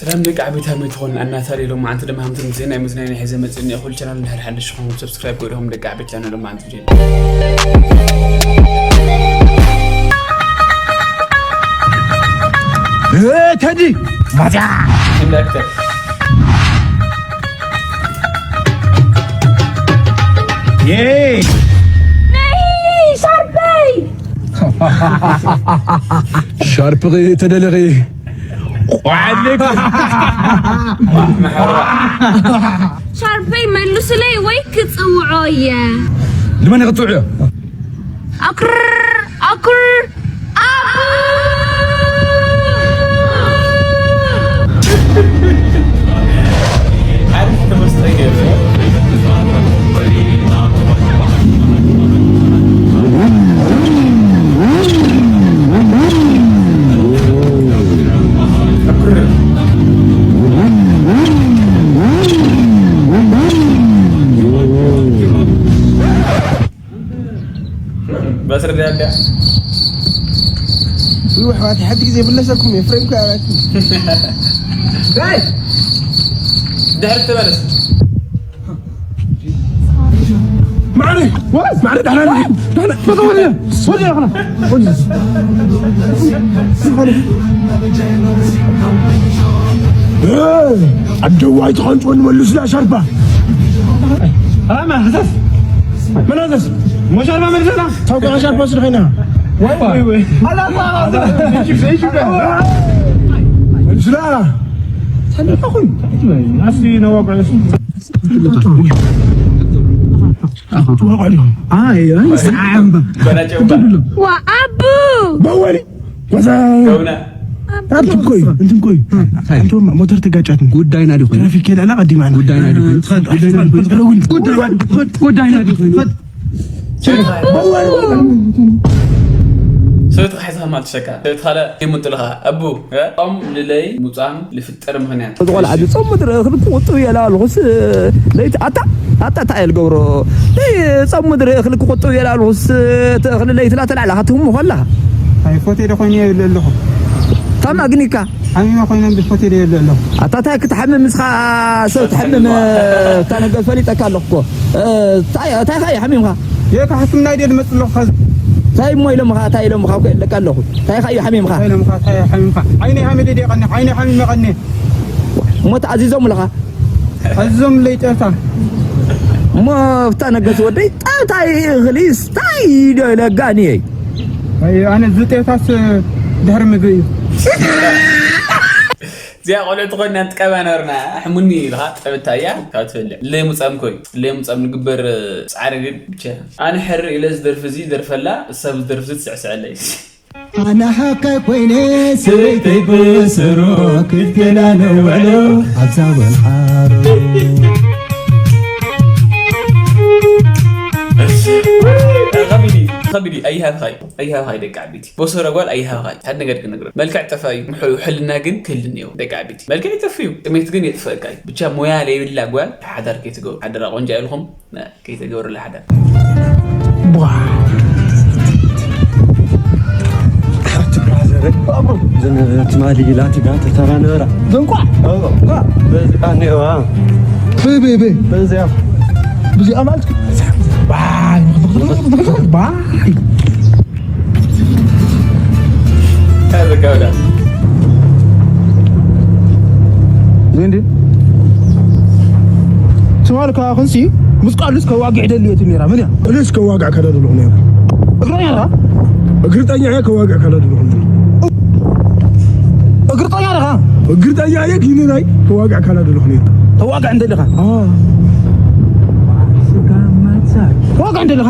ሰላም ደቂ ዓበይቲ፣ ከመይ ትኾኑ? ኣናታሊ ሎማዓንቲ ድማ ከምቲ ዜና መዝናኛ ሒዘ መፅእ እኒኦ። ኩሉ ቻናል እንድሕር ሓድሽ ዝኾንኩም ሰብስክራይብ ገይርኩም ደቂ ዓበይቲ ቻናል ሎማዓንቲ ዜና። እ፣ ተዲ ማዛ እንዳክተር የ ናይ ሻርበይ ሻርፕ ተደለኺ ቋዓለይክ። ሻርፐይ መልሱለይ ወይ ክጽውዖ እየ? ንመን ክትጽውዕዮ? ኣኩር፣ ኣኩር፣ ኣኩር። በስር ዳዳ ይህ ዋት ሓንቲ ግዜ ብለሰኩም የፍሬም ካራት ዳይ ድሕር ትበለስ ማዕረ ማዕረ ዳና ዳና ፈቀወለ ወደ ያኸና ኣደዋይ ተኸንጭወ ንመልስላ ሻርባ ኣማ ህሰስ መናዘስ ሞሻርባ መልሰና ታውቃ ሻርባ ስለ ኸይና ወይ ወይ ወይ አላማ መልስላ ሰለኹም አሲ ነው ወቀስ አይ አይ ሳምባ ወአቡ በወሪ ወዛ ከውና እንትን ኮይ እንትን ኮይ እንቶም ሞተር ተጋጫት ጉዳይና ዲኹን ትራፊክ የለላ ቀዲማ ጉዳይና ዲኹን ጉዳይና ዲኹን ጉዳይና ዲኹን ሰበይትኻ ሒዝኻ ማልትሸካ ሰበይትኻ ለ ይምንጥልኻ ኣቡ እ? ጾም ልለይ ሙጻም ልፍጠር ምኽንያት እዚ ቆልዓ እዚ ጾም ምድሪ እኽሊ ክቁጥብ እየ ላልኹስ ለይቲ ኣታ ኣታ እንታይ እየ ልገብሮ እ፣ ጾም ምድሪ እኽሊ ክቁጥብ እየ ላልኹስ እቲ እኽሊ ለይቲ ላተላዕላ ክትህሙ ከላ ኣይፎቴ ዶ ኮይነ የብለ ኣለኹ ታማ ግኒካ ሓሚመ ኮይነ ብፎቴ ዶ የብለ ኣለኹ ኣታ እንታይ ክትሓምም ምስኻ ሰብ ትሓምም እታ ነገር ፈሊጠካ ኣለኹ እኮ እ፣ እንታይ እንታይ ኸ እዩ ሓሚምካ የካ ሕክምና ይደ ልመጽእ ኣለኹ ኸዚ እንታይ እሞ ኢሎምኻ እንታይ ኢሎምኻ እኮ የለካ ኣለኹ እንታይ ኸ እዩ ሓሚምካ እንታይ ኢሎምኻ እንታይ ሓሚምካ ዓይነ ሓሚደ ደ ቀኒ ዓይነ ሓሚመ ቀኒ እሞ ተኣዚዞም ኣለኻ ኣዚዞም ለይ ጨርታ እሞ ፍታ ነገስ ወደይ ጣብታይ እኽሊስ ታይ ዶ ለጋኒ እይ ኣነ ዝጤታስ ድሕሪ ምግቢ እዩ እዚኣ ቆልዑ ትኾንና ንጥቀባ ነበርና ሕሙኒ ኢልኻ ጠብታ እያ ካብ ትፈልዕ ለይ ሙፃም ኮይ ለይ ሙፃም ንግበር ፃዕሪ ግን ብቻ ኣነ ሕር ኢለ ዝደርፊ እዚ ደርፈላ ሰብ ዝደርፊ እዚ ትስዕስዐለይ ኣነ ሓካይ ኮይነ ሰበይተይ ብስሩ ክትገላ ንውዕሎ ኣብዛ ወልሓሩ ከቢድ እዩ ኣይሃብኻይ ኣይሃብኻይ ደቂ ዓበይቲ በሰረ ጓል ኣይሃብኻይ ሓደ ነገር ክነግረ መልክዕ ጠፋ እዩ ምሑ ሕልና ግን ክህልን እዮ ደቂ ዓበይቲ መልክዕ ይጠፍ እዩ ጥሜት ግን የጥፈእካ እዩ ብቻ ሞያ ለይብላ ጓል ሓዳር ከይትገብሩ ሓደራ ቆንጃ ኢልኹም ከይተገብርላ ሓደ ትማሊ ኢላ ትጋ ተተራ ነበራ ዘንቋ በዚኣ ኔዋ በይ በይ በይ በዚኣ በዚኣ ማለት ባይ ባይ እንዴ ትማል ከዋኽንሲ ምስ ቃሉስ ከዋግዕ ደልየት ነራ ምን ያ እኔስ ከዋግዕ ከደድልኹ ነራ እግረኛ ራ እግርጠኛ እያ ከዋግዕ ከደድልኹ ነራ እግርጠኛ ራ እግርጠኛ እየ ኪኒ ናይ ከዋግዕ ከደድልኹ ነራ ተዋግዕ እንደልኻ ዋግዕ እንደልኻ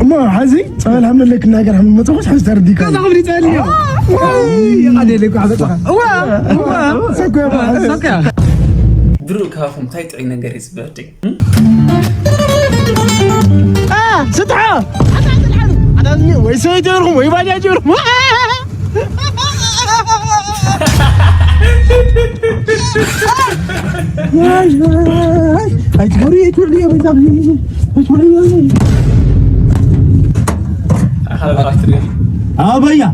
እሞ ሓዚ ፀበል ሃምለለይ ክናገር ሃም መፅኹስ ሓዚ ተረዲካ ከዛ ክብሪ ፀበል እዩ የቃደለይ ኳ በፅኻ እዋ እዋ ሰኮ ሰኮ ድሩእ ካባኹም እንታይ ጥዑይ ነገር ይፅበ ወደይ ስጥሓ ወይ ሰበይቲ ይበልኩም ወይ ባጃጅ ይበልኩም ኣይትፈሩ የትበሉ እዮም እዛ ኣበያ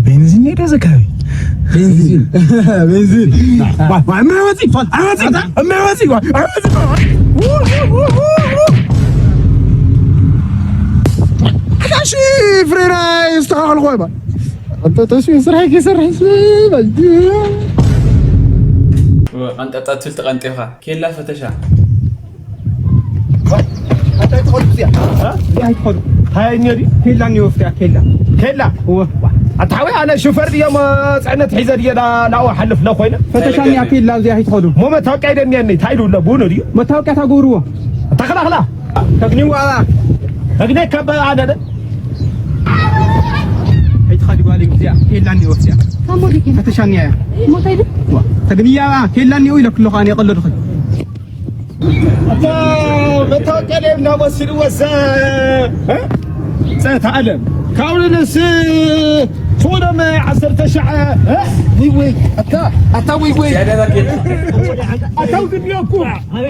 ቤንዚን ዶ ዘካቢ ቤንዚን። ቤንዚን። ዋ፣ ዋ፣ እማወፂ፣ እማወፂ፣ እማወፂ፣ ዋ፣ እማወፂ፣ ዋ። ሓሺ ፍሬና ይስተኻኸል ኾይ ባ። ኣንተ ተስፋ ስራሕ ይሰርሕ ስበል። ወ-፣ ቀንጠጣ ትብል ተቐንጢኻ። ኬላ ፈተሻ። እንታይ ትኸዱ እዚኣ? እ? እንታይ ትኸዱ? ሃያ እኒኦ ድዩ? ኬላ እኒኦ፣ ወፍትያ ኬላ። ኬላ? እወ። ኣታ ሓወይ፣ ኣነ ሹፈር ድዮም፣ ፅዕነት ሒዘ ድየ ላ-፣ ላኦ ሓልፍ ለ ኮይነ። ፈተሻ እኒኣ ኬላ እዚኣ ኣይትኸዱ። ሞ መታወቂያ ይደንየኒ፣ እንታይ ኢሉ ኣሎ? ብኡኑ ድዩ? መታወቂያ ታገብርዎ። ተኸላኽላ። ተግኒዋ። ተግኔ ካብ ኣነ ደ? ኣይትኸዲ ጓል እዚኣ ኬላ እኒኦ፣ ወፍትያ። ካብ ሞት ይኪን። ፈተሻ እኒኣ እያ። ሞት ኣይብል? ዋ፣ ተግንያ ኬላ እኒኦ ኢለክ ኣለኹ፣ ኣነ የቐለድኹ። ኣታ መታወቂያ ደም እናወስድዎ ዘ-፣ እ? ጸታ ኣለም። ካብኡ ንስ ፎሎም ዓሰርተ ሻዕ፣ እ? ውይ፣ ውይ፣ ኣታ፣ ኣታ፣ ውይ፣ ውይ። ኣታ፣ ውይ፣ ድዮ እኮ።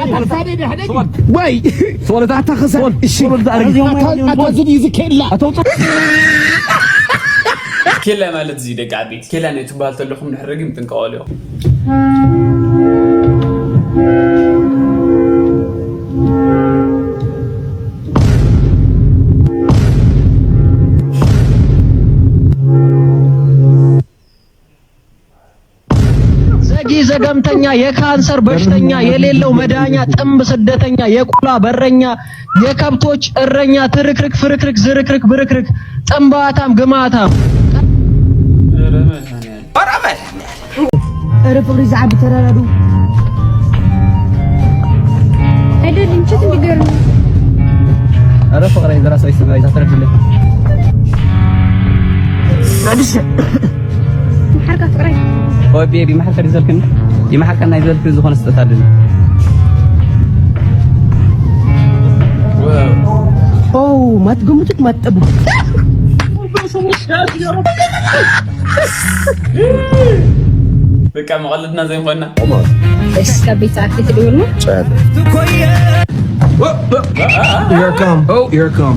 ኣታ፣ ሳደ ደሕደግ። ወይ። ሶል፣ ኣታ፣ ኸሳ። እሺ። ኣታ፣ ኣታ፣ ዝዲ ዝኬላ። ኬላ ማለት እዚ ደቂ ዓበይቲ ኬላ ናይ ትበሃል ተለኹም ድሕሪ ግን ጥንቀቐሉ ኢኹም። ዘጊ ዘገምተኛ፣ የካንሰር በሽተኛ፣ የሌለው መዳኛ፣ ጥንብ ስደተኛ፣ የቁላ በረኛ፣ የከብቶች እረኛ፣ ትርክርክ ፍርክርክ ዝርክርክ ብርክርክ ጥንባታም ግማታም። ኧረ መድኃኒዓለም። ኧረ ፍቕሪ ዝዓቢ ተራዳዱ። ኣይደልን፣ ችት እንዲገርም። ኧረ ፍቕረይ፣ ዝራስ ኣይስምዐይ፣ ታትረድለይ። ናድሸ። መሓርካ ፍቕረይ። ኦይ ቤቢ፣ መሓርካ ድዩ ዘልክኒ? ይመሓርከና ይዘልክ ዝኾነ ስጦታ ኣለን። ኦ፣ ማትገምቱት ማትጠቡ። በቃ መቐለድና ዘይምኾንና። እስከ ቤት ሰዓት ክትደውል ነው? Here I come. Oh, here I come.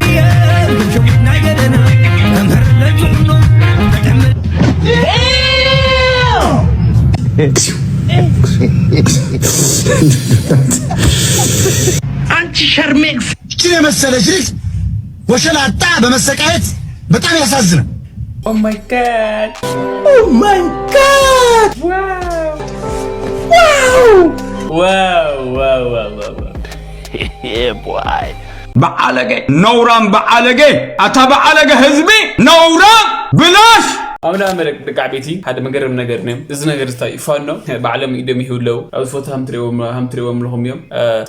አንቺ ሸርሜክስ እችን የመሰለች ልጅ ወሸላጣ በመሰቃየት በጣም ያሳዝናል። Oh my God. Oh my God. Wow. Wow. Wow, wow, wow, wow, wow. Yeah, boy. በዓለገ፣ ነውራም በዓለገ፣ ኣታ በዓለገ ህዝቢ፣ ነውራም ብላሽ። ኣምና መለክ ደቂ ዓበይቲ ሓደ መገረም ነገር ነዮም። እዚ ነገር ዝታይ ፋኖ ባዕሎም ኢዶም ይህብለው። ኣብዚ ፎቶ ሃምትሪዎም ሃምትሪዎም ኣለኹም እዮም።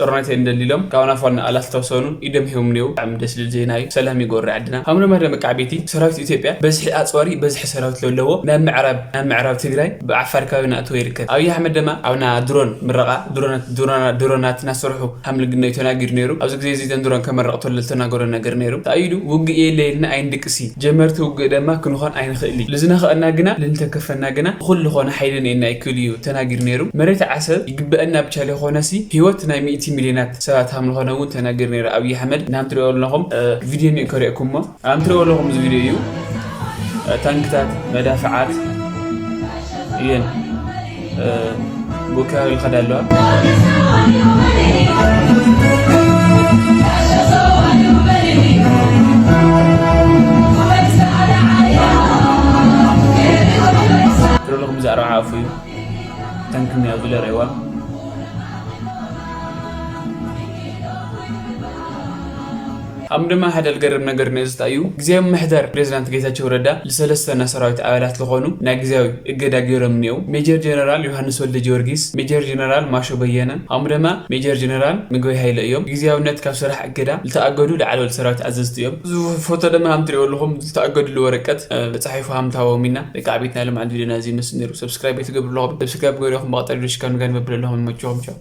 ጦርነት የንደሊሎም ካብ ናፋና ኣላስተውሰኑ ኢዶም ሂቦም ነው። ብጣዕሚ ደስ ዝብል ዜና እዩ። ሰላም ይጎሪ ዓድና። ሃምኖ መደመ ቃዕቤቲ ሰራዊት ኢትዮጵያ በዝሒ ኣፅዋሪ በዝሒ ሰራዊት ለለዎ ናብ ምዕራብ ናብ ምዕራብ ትግራይ ብዓፋር ከባቢ ናእትዎ ይርከብ። ኣብይ ኣሕመድ ድማ ኣብና ድሮን ምረቓ ድሮናት ድሮና- ድሮናት እናሰርሑ ሃምልግነዩ ተናጊሩ ነይሩ። ኣብዚ ግዜ እዚ ዘንድሮን ከመረቕ ተሎ ዝተናገሮ ነገር ነይሩ። ተኣይዱ ውግእ የለ ኢልና ኣይንድቅሲ። ጀመርቲ ውግእ ደማ ክንኾን ኣይንኽእል እዩ። ልዝነኽአና ግና ልንተከፈና ግና ብኹሉ ዝኾነ ሓይሊ ንኤና ኣይክእል እዩ ተናጊሩ ነይሩ። መሬት ዓሰብ ይግበአና ብቻ ለይኾነሲ ህይወት ናይ ሚእቲ ሚልዮናት ሰባት ሃምልኾነ እውን ተናጊሩ ነይሩ ኣብይ ኣሕመድ። ናም ትሪኦ ኣለኹም ቪድዮ ኒኡ ከሪእኩሞ ኣም ትሪኦ ኣለኹም እዚ ቪድዮ እዩ። ታንክታት መዳፍዓት እየን። ብኡ ከባቢ ይኸዳ ኣለዋ። ትረለኹም እዚ ኣርዓ ኣፉ እዩ። ተንክኒ ኣብ ዝለ ረይዋ ኣም ድማ ሓደ ልገርም ነገር ነዚ እዩ። ግዜያዊ ምሕደር ፕሬዚዳንት ጌታቸው ረዳ ልሰለስተ ናይ ሰራዊት ኣባላት ዝኾኑ ናይ ግዜያዊ እገዳ ገይሮም እኒው። ሜጀር ጀነራል ዮሃንስ ወልደ ጊዮርጊስ፣ ሜጀር ጀነራል ማሾ በየነ፣ ኣሙ ደማ ሜጀር ጀነራል ምግበይ ሃይለ እዮም። ግዜያውነት ካብ ስራሕ እገዳ ልተኣገዱ ላዕለወል ሰራዊት ኣዘዝቲ እዮም። እዚ ፎቶ ደማ ሃም ትሪኦ ኣለኹም ዝተኣገዱሉ ወረቀት ተፃሒፉ ሃም ታቦም ኢና። ደቂ ዓቤትና ሎም ዓንዲ ዲና እዚ ይመስል ነይሩ። ሰብስክራይብ ኣይትገብሩ ኣለኹም። ሰብስክራይብ ገሪኹም ብቐጠር ቪዲዮ ሽካም ጋር መብለ ኣለኹም። ይመችኹም። ቻው።